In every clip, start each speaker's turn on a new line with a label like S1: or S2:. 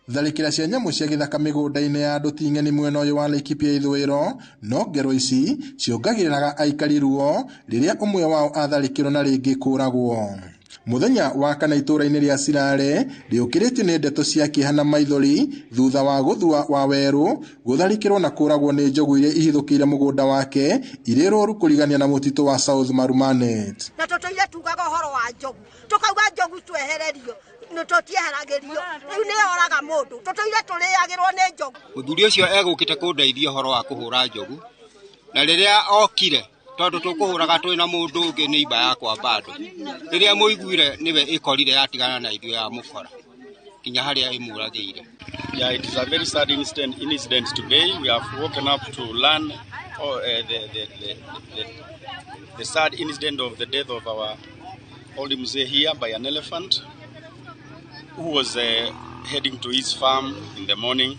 S1: Tharĩkĩra cia nyamũ cia gĩthaka mĩgũnda-inĩ ya andũ ti ng'eni mwena ũyũ wa Laikipia ithũĩro, no ngero ici ciongagĩrĩraga aikari ruo rĩrĩa ũmwe wao atharĩkĩrwo na rĩngĩ kũragwo. Mũthenya wa kana itũũra-inĩ rĩa Sirare rĩũkĩrĩtio nĩ ndeto cia kĩeha na maithori thutha wa gũthua wa werũ gũtharĩkĩrwo na kũragwo nĩ njogu iria ihithũkĩire mũgũnda wake irĩ rũru kũrigania na mũtitũ wa South Marumanet.
S2: Na tũtũire tugaga ũhoro wa njogu, tũkauga njogu twehererio, tũtieheragĩrio, rĩu nĩ yoraga mũndũ, tũtũire tũrĩagĩrwo nĩ njogu.
S3: Mũthuri ũcio egũkĩte kũndeithia ũhoro wa kũhũra njogu, na rĩrĩa okire tondũ tũkũhũraga twĩ na mũndũ ũngĩ nĩ imba yakwa bado, rĩrĩa mũiguire nĩwe ĩkorire yatigana na ithuĩ yamũkora nginya harĩa ĩmũragĩire.
S4: Yeah, it is a very sad incident today. We have woken up to learn the sad incident of the death of our old mzee here by an elephant who was heading to his farm in the morning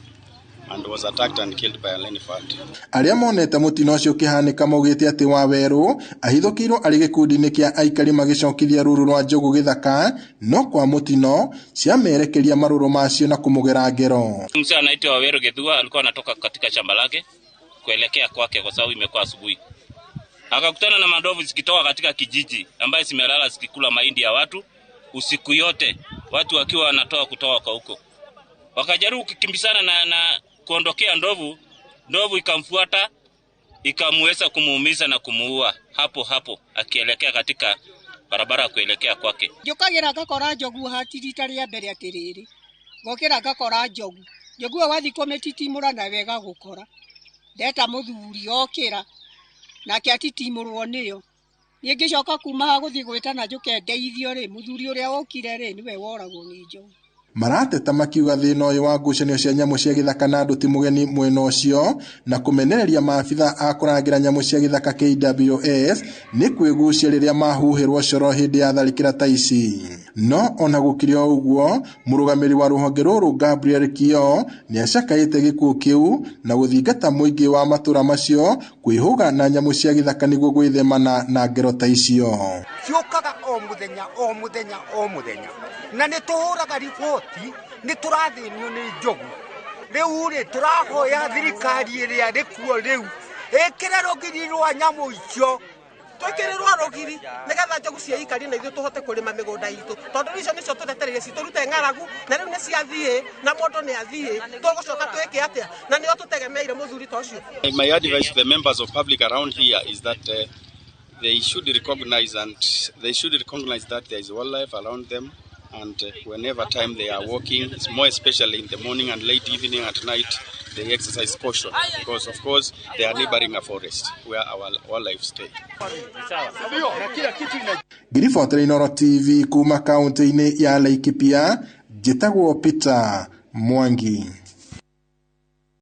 S4: and was attacked and killed by an elephant.
S1: Arĩa monete mũtino ũcio ũkĩhanĩka maugĩte atĩ Wawerũ ahithũkĩirwo arĩ gĩkundi-inĩ kĩa aikari magĩcokithia rũru rwa njogu gĩthaka, no kwa mũtino ciamerekeria marũrũ macio na kũmũgera ngero.
S5: Mzee anaitwa Waweru Githua alikuwa anatoka katika shamba lake kuelekea kwake kwa sababu imekuwa asubuhi. Akakutana na mandovu zikitoka katika kijiji ambaye zimelala zikikula mahindi ya watu usiku yote, watu wakiwa wanatoa kutoka kwa huko. Wakajaribu kukimbizana na kuondokea ndovu, ndovu ikamfuata ikamweza kumuumiza na kumuua hapo hapo akielekea katika barabara kuelekea kwake.
S6: Njukagira ngakora njogu hati rita rĩa mbere atĩrĩrĩ, ngokĩra ngakora njogu, njogu ĩyo wathiĩ kũmĩtitimũra nawe ĩgagũkora. Ndeta mũthuri okĩra nake atitimũrwo nĩyo. Niĩ ngĩcoka kuma haha gũthiĩ gwĩtana njũke ndeithio rĩ, mũthuri ũrĩa wokire rĩ nĩwe woragwo nĩ njogu.
S1: Marateta makiuga thĩna ũyũ wa ngucanio cia nyamũ cia gĩthaka na andũ ti mũgeni mwena ũcio, na kũmenereria maabitha a kũrangĩra nyamũ cia gĩthaka KWS nĩ kwĩgucia rĩrĩa mahuhĩrwo coro hĩndĩ ya tharĩkĩra ta ici. No ona gũkĩrĩ o ũguo, mũrũgamĩrĩri wa rũhonge rũrũ Gabriel Kio nĩacakaĩte gĩkuũ kĩu na gũthingata mũingĩ wa matũra macio kwĩhũga na nyamũ cia gĩthaka nĩguo gwĩthemana na ngero ta icio.
S7: Ciũkaga o mũthenya o mũthenya o mũthenya, na nĩ tũhũraga riboti, nĩ tũrathĩnio nĩ njogu. Rĩu rĩ tũrahoya thirikari ĩrĩa ĩrĩ kuo rĩu ĩkĩre rũgiri rwa nyamũ icio,
S8: twĩkĩrĩrwo rũgiri nĩgetha njogu ciĩikarie na ithuĩ tũhote kũrĩma mĩgũnda itũ, tondũ rĩu icio nĩcio tũretereire citũrute ng'aragu, na rĩu nĩ ciathiĩ na mũndũ nĩ athiĩ, tũgũcoka twĩke atĩa? Na nĩo tũtegemeire mũthuri ta ũcio.
S4: My advice to the members of public around here is that they should recognize and they should recognize that there is wildlife around them, and whenever time they are walking, more especially in the morning and late evening at night, they exercise caution because of course they are neighboring a forest where our wildlife stay.
S1: Ngiribotera Inooro TV kuma kaunti-inĩ ya Laikipia, njĩtagwo Peter Mwangi.